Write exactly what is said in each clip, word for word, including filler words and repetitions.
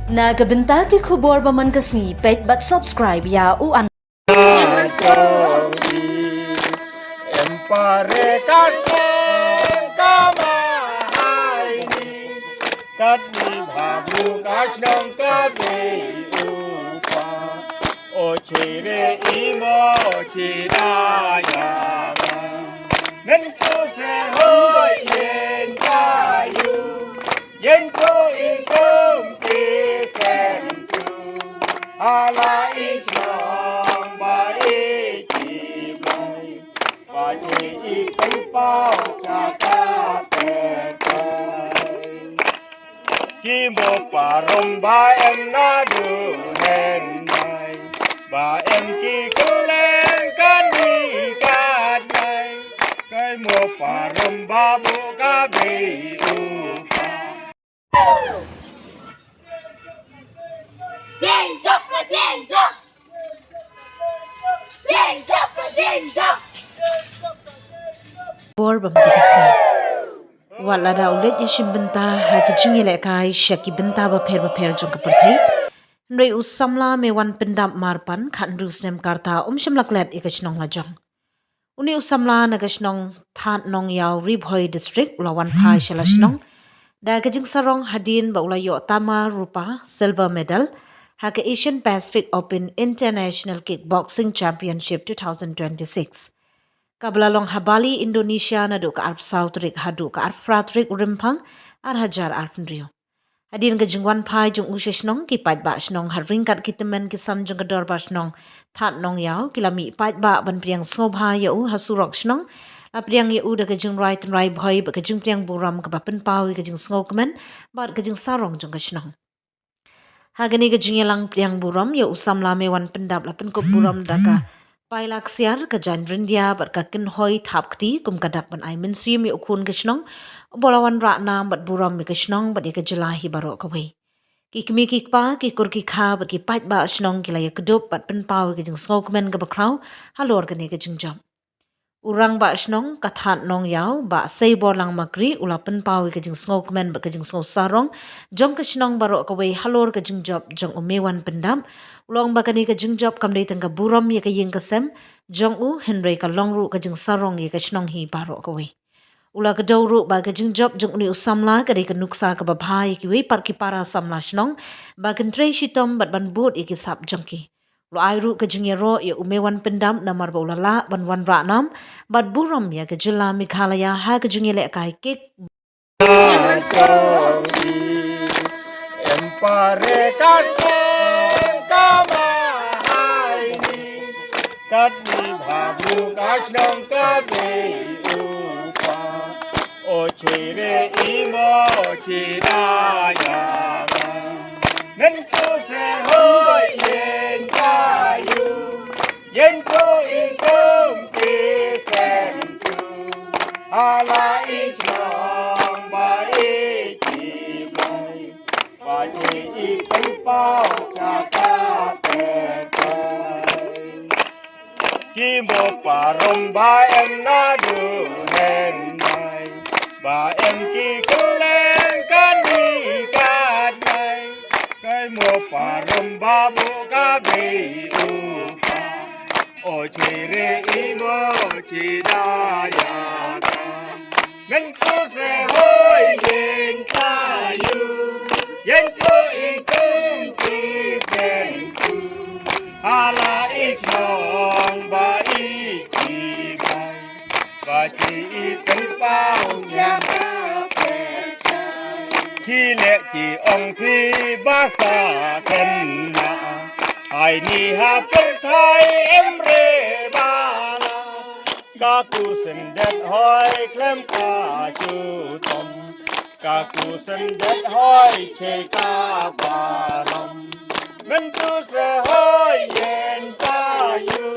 Na ka bynta ki khubor ba man ka sngi, peit bad subscribe ïa u an. Em pare ka shnong ka ma hai ni, kat ni bha bru ka shnong ka bei u pa. O chere i mo chi da ya ba. Ngan ko se hoi yen ka yu. Yen ko i kum ki sem tu. Ala i shnong ba i ki bai. Ba i i peng pau cha ka te tai. Ki mo parom ba em na du hen nai. Ba em ki kuleng kan ni kan nai. Kai mo parom ba bu ka bei u pa. Ding dong ka ding dong. Ding dong ka ding dong. Bor bam te ka sngi. Wat lada u leit ïashim bynta ha ki jingïalehkai sha ki bynta bapher bapher jong ka pyrthei, hynrei u samla Meiwan Pyndap Marpan, khathynriew snem ka rta, um shym la klet ïa ka shnong lajong. Une u samla na ka shnong Thadnongïaw, Ri Bhoi District, u la wan phai sha la shnong da ka jingsarong hadien ba u la ïoh tamar rupa, silver medal, ha ka Asian Pacific Open International Kickboxing Championship two thousand twenty-six, kaba la long ha Bali, Indonesia, naduh ka arphew saw tarik haduh ka arphew phra tarik u Rymphang, ar hajar arphew hynriew. Hadien ka jingwan phai jong u sha shnong, ki paidbah shnong ha ryngkat ki tymmen ki san jong ka dorbar shnong Thadnongïaw ki la mih paidbah ban pdiang sngewbha ïa u ha surok shnong, la pdiang ïa u da ka jingrwai tynrai bhoi bad ka jingpdiang burom kaba pynpaw ïa ka jingsngewkmen bad ka jingsarong jong ka shnong. Ha kane ka jingïalang pdiang burom ïa u samla Meiwan Pyndap la pynkup burom da ka paila ksiar, ka jaiñ ryndia bad ka kynhoi thap kti kum ka dak ban ai mynsiem ïa u khun ka shnong uba la wanrah nam bad burom ïa ka shnong bad ïa ka jylla hi baroh kawei. Ki kmie ki kpa, ki kur ki kha bad ki paidbah shnong ki la ïakdup bad pynpaw ïa ka jingsngewkmen kaba khraw halor kane ka jingjop. U rangbah shnong ka Thadnongïaw, Bah Seiborlang Makri, u la pynpaw ïa ka jingsngewkmen bad ka jingsngewsarong jong ka shnong baroh kawei halor ka jingjop jong u Meiwan Pyndap. U la ong ba kane ka jingjop kam dei tang ka burom ïa ka ïing ka sem jong u, hynrei ka long ruh ka jingsarong ïa ka shnong hi baroh kawei. U la kdew ruh ba ka jingjop jong une u samla ka dei ka nuksa kaba bha ïa kiwei pat ki para samla shnong ba kin trei shitom bad ban bud ïa ki sap jong ki. U la ai ruh ka jingïaroh ïa u Meiwan Pyndap namar ba u la lah ban wanrah nam bad burom ïa ka jylla Meghalaya ha ka jingïalehkai kick. Em pare ka shnong ka ma hai ni. Kat ni bha bru ka shnong ka bei u pa. O chere i mo chi da ya ba. Ngan ko se hoi yen ka yu. Yen ko i kum ki sem tu. Ala i shnong ba i ki bai. Ba i i pynpaw cha ka te tai. Ki mo parom ba em na du hen nai. Ba em ki kuleng kan ni kan nai. Kai mo parom ba bu ka bei u pa. O chere i mo chi da ya ba. Ngan ko se hoi yen ka yu. Yen ko i kum ki sem tu. Ala i shnong ba i ki bai. Ba chi i pynpaw ïa ka pyrthai. Ki leh ki ong phi ba sa kynmaw. Hai ni ha pyrthai em re ba la. Ka ku sended hoi khlem ka shu tom. Ka ku sended hoi che ka barom. Mynta se hoi yen ka yu.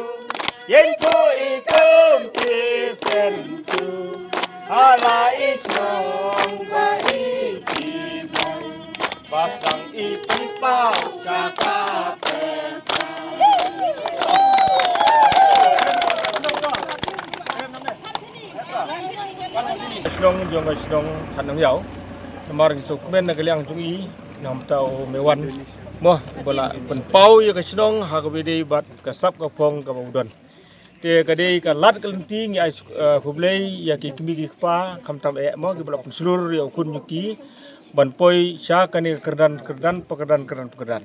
Yen ko i kum ki sem tu. Hala i shnong ba i ki bai. Ba tang i pynpaw cha ka pyrthai. Shnong jong ka shnong Thadnongïaw. Namar ngi sngewkmen na ka liang jong i. Namta u Mewan mo ba la pynpaw ïa ka shnong ha kaba dei bad ka sap ka phong kaba u don. Te ka dei ka lad ka lynti ngi ai, eh, khublei ïa ki kmie ki kpa khamtam eh mo kiba la pynshlur ïa u khun jong ki ban poi sha kane ka kyrdan kyrdan pa kyrdan kyrdan pa kyrdan.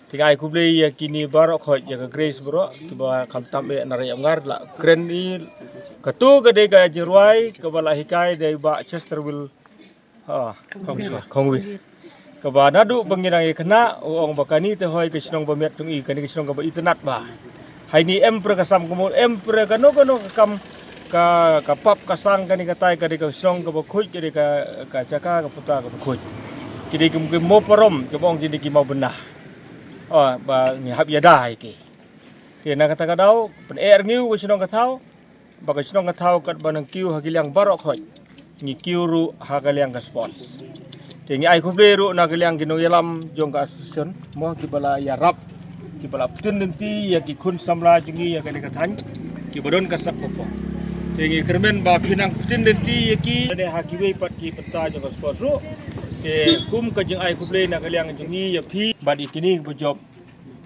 Te ngi ai khublei ïa kine baroh khoit ïa ka Grace baroh kiba khamtam eh na Ri Amngar la kren i. Katu ka dei ka jingrwai kaba la hikai da i Bah Chesterville Ha, Khongwir. Kaba naduh ba ngi dang ïa kane u ong ba kane te hoi ka shnong ba miat jong i, kane ka shnong kaba itynnat ba. Hai ni em pre ka sam kumul em pre kano kano ka kam ka ka pap ka sang kane ka tai kane ka shnong kaba khuid kane ka ka jaka ka puta kaba khuid. Kine ki mungkin mo parom kaba ong kine ki mau benah. Oh, ba ngi hap ïa dai ki. Te na kata ka daw pyn er ngi u ka shnong ka thaw. Ba ka shnong ka thaw kat ba nang kiew ha ki liang baroh khoit. Ngi kiew ruh ha ka liang ka sports. Te ngi ai khublei ruh na ka liang ki nongïalam jong ka association mo kiba la ïarap kiba la pyntin lynti ïa ki khun samla jong ngi ïa kane ka thaiñ kiba don ka sap ka phong. Te ngi kyrmen ba phi nang pyntin lynti ïa ki ne ha kiwei pat ki bynta jong ka sports ruh. Te kum ka jingai khublei na ka liang jong ngi ïa phi bad ïa kine kiba jop.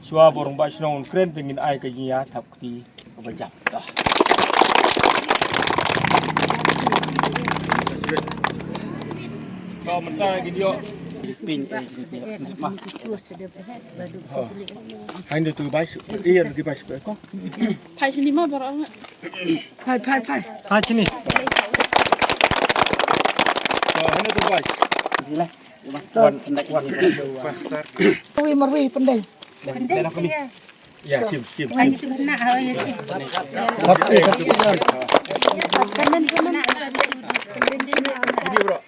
Shuwa ba u rangbah shnong un kren te ngin ai ka jingïa thap kti kaba jam. To mynta ngin ïoh. Pin eh ma. Hain de tu bai su. Iya di bai su ko. Phai sini ma baroh. Phai phai phai. Phai sini. To hain de tu bai. Wan wan faster. Wi marwi pendai. Pendai. Ya, sim, sim. Wan sim. Ini bro.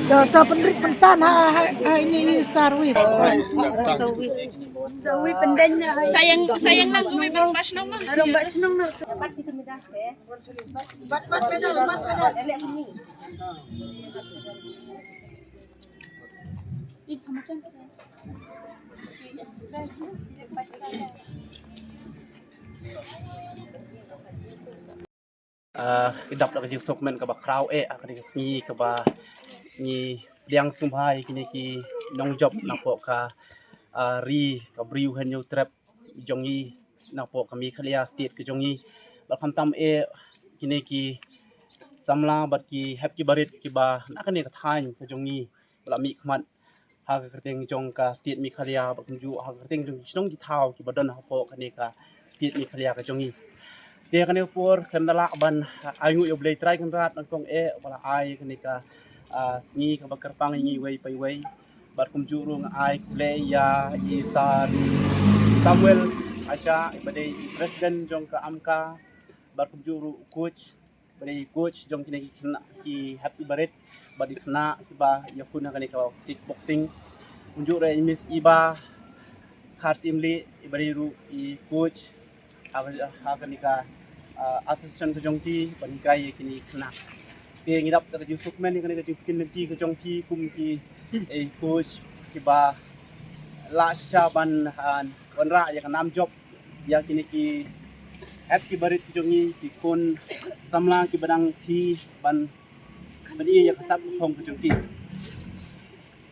To to pynrit pyntan ha ha ini Sarwi. Sayang sayang nang kumi bang pas nama. Arong ba chnong na. Bat bat pedal bat pedal. Ah, ki dap da ka jingsuk men kaba khraw eh, ah, ka dei ka sngi kaba ngi pdiang sngewbha ïa kine ki nongjop napoh ka, ah, ri ka Bri u Hynñiewtrep jong ngi napoh ka Meghalaya state ka jong ngi. Bad khamtam eh kine ki samla bad ki hep ki barit kiba na kane ka thaiñ ka jong ngi ba la mih khmat ha ka kyrteng jong ka state Meghalaya bad kumjuh ha ka kyrteng jong ki shnong ki thaw kiba don hapoh kane ka state Meghalaya ka jong ngi. Te kane ka por khlem da lah ban ai nguh ïa U Blei Trai Kynrad nyngkong eh ba la ai kane ka, ah, sngi kaba kyrpang ïa ngi iwei pa iwei. Bad kumjuh ruh nga ai khublei ïa i Sir Samuel Asha iba dei i president jong ka AMCA. Bad kumjuh ruh u coach ba dei coach jong kine ki khynnah ki hep ki barit bad ki khynnah kiba ïakhun ha kane ka kickboxing. Kumjuh ruh i Miss Iba Kharsyimlieh iba dei ruh i coach ha, ha kane ka, ah, association ka jong ki ban hikai ïa kine ki khynnah. Te ngi dap da ka jingsuk men ïa kane ka jingpynkynti ka jong ki kum ki, eh, coach kiba lah shisha ban, ah, wanrah ïa ka nam jop ïa kine ki hep ki barit ki jong ngi ki khun samla kiba dang ki ban ban ïa ka sap ka phong ka jong ki.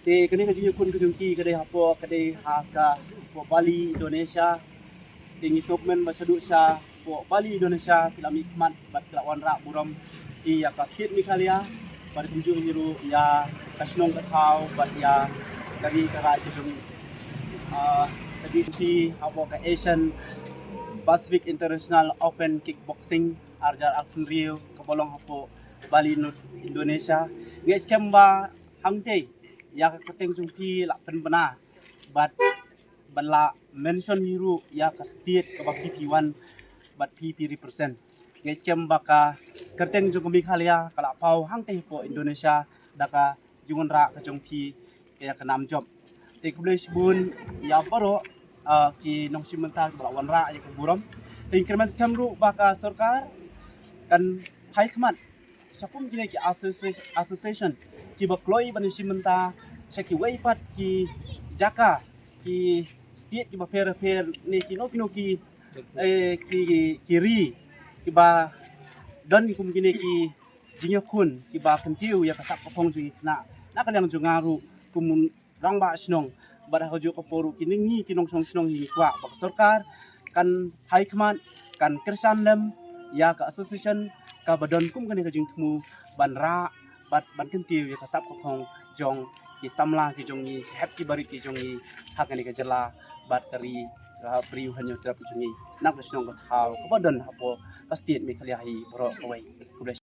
Te kane ka jingïakhun ka jong ki ka dei hapoh ka dei ha ka hapoh Bali Indonesia. Te ngi sngewkmen ba shaduh sha hapoh Bali Indonesia ki la mih khmat bad ki la wanrah burom ïa ka state Meghalaya bad kumjuh hi ruh ïa ka shnong ka thaw bad ïa ka ri ka raij ka jong ngi. Ah, ka jingïakhun hapoh ka Asian Pacific International Open Kickboxing ar hajar arphew hynriew kaba long hapoh Bali Indo-, Indonesia. Nga ngeit skhem ba hangtei ïa ka kyrteng jong phi la pynbna bad ban la Mention hi ruh ïa ka state kaba phi phi wan bad phi phi represent. Nga skhem ba ka kyrteng jong ka Meghalaya ka la paw hangta hapoh Indonesia da ka jingwanrah ka jong phi ïa ka nam jop. Te khublei shibun ïa baroh, ah, ki nongshim bynta kiba la wanrah ïa ka burom. Te nga kyrmen skhem ruh ba ka sorkar kan phai khmat sha kum kine ki associ-, association kiba kloi ban shim bynta sha kiwei pat ki jaka, ki state kiba pher pher ne kino kino ki, eh, ki, ki ri kiba don kum kine ki jingïakhun kiba kyntiew ïa ka sap ka phong jong ki khynnah. Na ka liang jong nga ruh kum rangbah shnong bad ha kajuh ka por ruh kine ngi ki nongshong shnong hi ngi kwah ba ka sorkar kan phai khmat, kan kyrshan lem ïa ka association kaba don kum kane ka jingthmu ban rah bad ban kyntiew ïa ka sap ka phong jong ki samla ki jong ngi, ki hep ki barit ki jong ngi ha kane ka jylla bad ka ri, ka Bri u Hynñiewtrep ki jong ngi. Na ka shnong ka thaw kaba don hapoh ka state Meghalaya hi baroh kawei. Khublei.